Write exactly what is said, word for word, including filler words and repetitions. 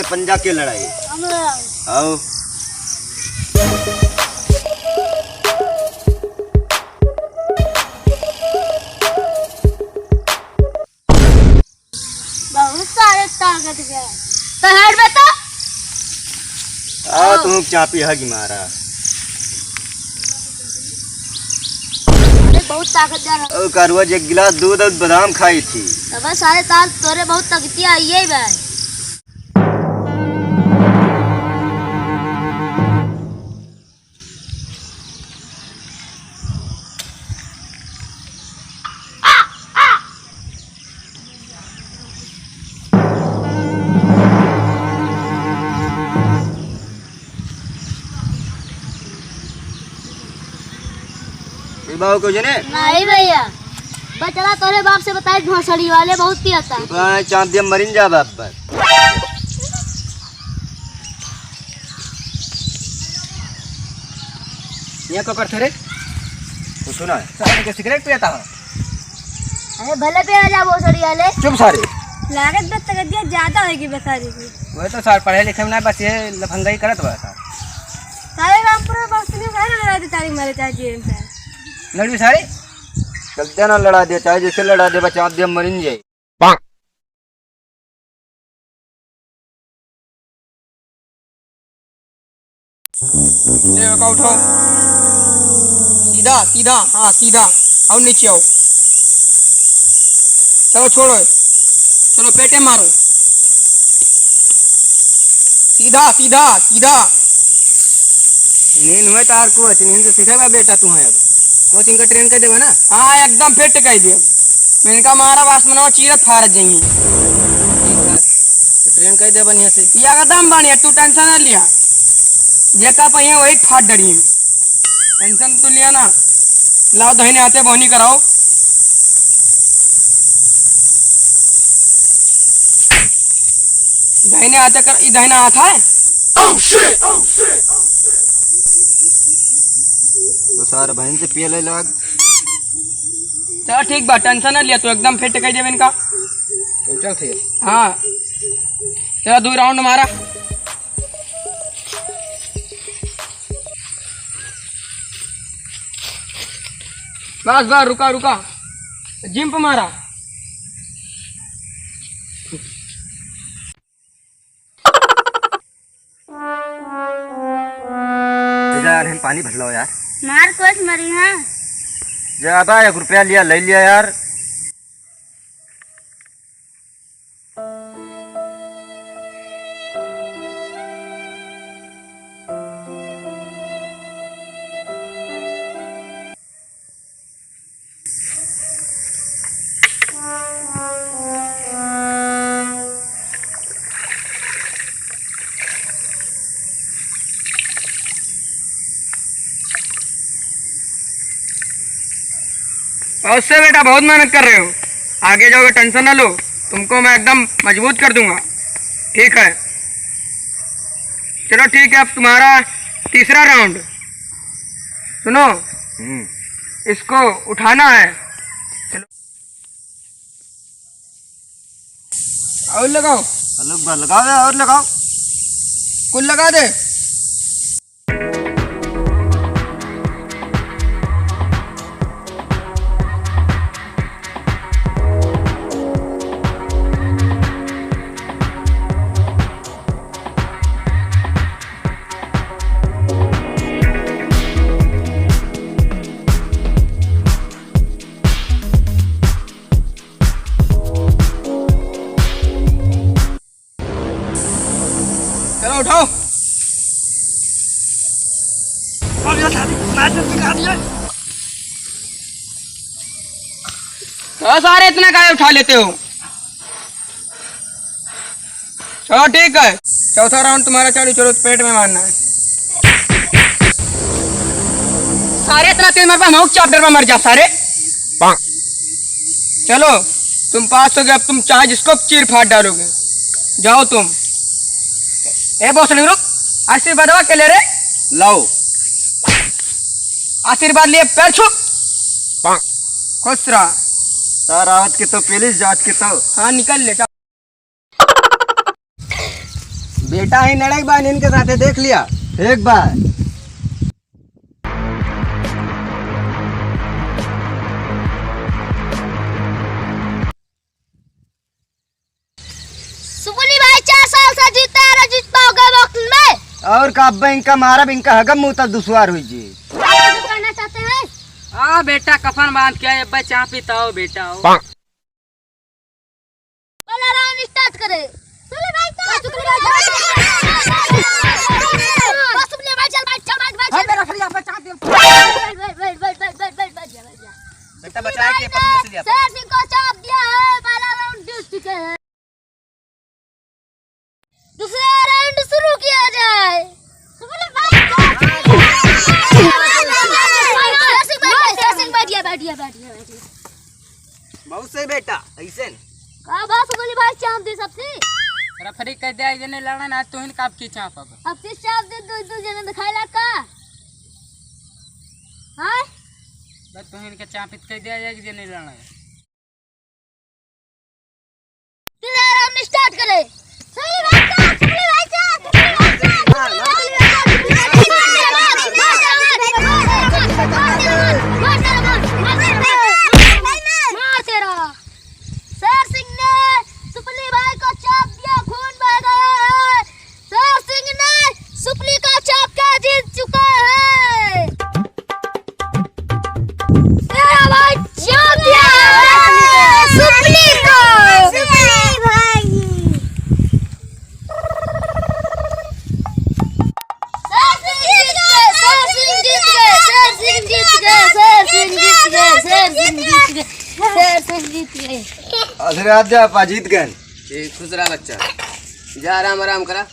पंजा के लड़ाई। हम लड़ाई। आओ। बहुत सारे ताकत के। तो हट बे तो। आ, आओ। तुम चापी हगी मारा। अरे, बहुत ताकतवर है। ओ, करुआ जी एक गिलास दूध और बादाम खाई थी। तो बस सारे ताल तोरे बहुत ताकतिया आई है भाई। ए बाबू को जने? नहीं भैया, बचला तोरे बाप से बताए, भोसड़ी वाले बहुत पियता। तो चाँप दिया मरिन जा बाप पर। यहाँ का करते रे? कुछ ना। सारे के सिगरेट पियता है। अरे भले पिया जा भोसड़ी वाले। चुप सारे। लागत बस तक दिया ज्यादा होगी बसारी की। वह तो सार पढ़े लिखे में ना, बस ये लफंगाई करत हुआ था। सारे रामपुर में बस नहीं है ना, लड़ा दे तारी मारे चाहे जेल में। लड़वी सारे? चलते ना लड़ा दे, चाहे जैसे लड़ा दे, बचा दे, मरिन जाए। ले, का उठाओ। सीधा, सीधा, हाँ, सीधा। और नीचे आओ। चलो, छोड़ो। चलो, पेटे मारो। सीधा, सीधा, सीधा। इन्हें हुए तार को, इन्हें तो सिखाएगा बेटा तू है अब। कोचिंग का ट्रेन कर देबा ना? हाँ, एकदम फिट कर दे। मैं इनका मारा बास मनाओ, चीरत फारत जाइए। तो ट्रेन कर दे बढ़िया से। ये एकदम बढ़िया, तू टेंशन ना लिया। जेका पहिए वही फाट डरिए। टेंशन तू लिया ना। लाओ दहिने हाथे बोहनी कराओ। दहिने हाथे कर, ई दहिना हाथ है। तो सार बहन से पिए ले लाग। चल ठीक बा, टेंशन ना लिया, तू एकदम फिट कर देबे इनका। चल ठीक है। हाँ, चल दो राउंड मारा। बस बस, रुका रुका, जिम पे मारा। जा यार, हम पानी भर लो यार। मार कोच मरी, हाँ। जा बा, एक रुपया लिया, ले लिया यार। अवश्य बेटा, बहुत मेहनत कर रहे हो, आगे जाओगे, टेंशन ना लो, तुमको मैं एकदम मजबूत कर दूंगा। ठीक है, चलो ठीक है, अब तुम्हारा तीसरा राउंड। सुनो, हम्म। इसको उठाना है। चलो। और लगाओ। अलग बार लगाओ यार, और लगाओ। कुल लगा दे। चलो उठाओ। तो सारे इतना काहे उठा लेते हो? चलो ठीक है, चौथा राउंड तुम्हारा चालू। चलो, पेट में मारना है। सारे इतना तेज मारबा, हम चैप्टर में मर जा सारे। चलो, तुम पास हो गए, अब तुम चाहे जिसको चीर फाड़ डालोगे। जाओ तुम। ए भोसड़ी, रुक, आशीर्वादवा के ले रे। लाओ। आशीर्वाद लिए पैर छू। खुश रहा। सार आवत के तो पुलिस जात के तो। हाँ, निकल ले, चल। ताही लड़ाई बा इनके साथे, देख लिया एक बार। सुपली भाई चार साल से जीते आ रहे, जीत पाओगे वक्त में? और का, अब इनका मारब, इनका हगम मुँह तक दुश्वार हुई जी। आप कुछ कहना चाहते हैं? आ बेटा, कफन बांध के आए, अब चाह पीता हो बेटा हो। पहला राउंड स्टार्ट करे। सुपली भाई चार, सुपली भाई चार। बस सुपली भाई चल, बैठ, चल, बैठ, बैठ, हाँ, चल। मेरा खड़ी यहाँ पे चाप दे। बैठ, बैठ, बैठ, बैठ, बैठ, बैठ, बैठ, बैठ, बैठ। बेटा, बचाए के पत्नी से लिया। शेर सिंह को चाप दिया है, पहला राउंड जीत चुके हैं। दूसरा राउंड शुरू किया जाए। शेर सिंह बैठ गया, शेर सिंह बैठ गया, बैठ गया, बैठ गया, बैठ गया। बहुत सही बेटा, ऐसे न। का बा सुपली भाई, चाप दे सबसे। रेफरी कह दे, आज नहीं लड़ना, आज तुहिन का आपकी चाप अब। अब फिर चाप दे, दो, दो जने दिखाए ला का? हाँ? बस तुहिन के चापित कह दे, आज एक जने लड़ना है। फिर हम स्टार्ट करें। सुपली भाई चाप, सुपली भाई चाप, सुपली भाई चाप, सुपली भाई चाप। मार तेरा। शेर सिंह ने सुपली भाई को चाप दिया, खून बह गया है। शेर सिंह ने सुपली का चाप के जीत चुका है। तेरा भाई चाप दिया है सुपली को। सुपली भाई। शेर सिंह जीत गए, शेर सिंह जीत गए, शेर सिंह जीत गए, शेर सिंह जीत गए, शेर सिंह जीत गए, शेर सिंह जीत गए। आशीर्वाद दे आपा, जीत गए। ठीक, खुश रहा बच्चा, जा आराम आराम करा।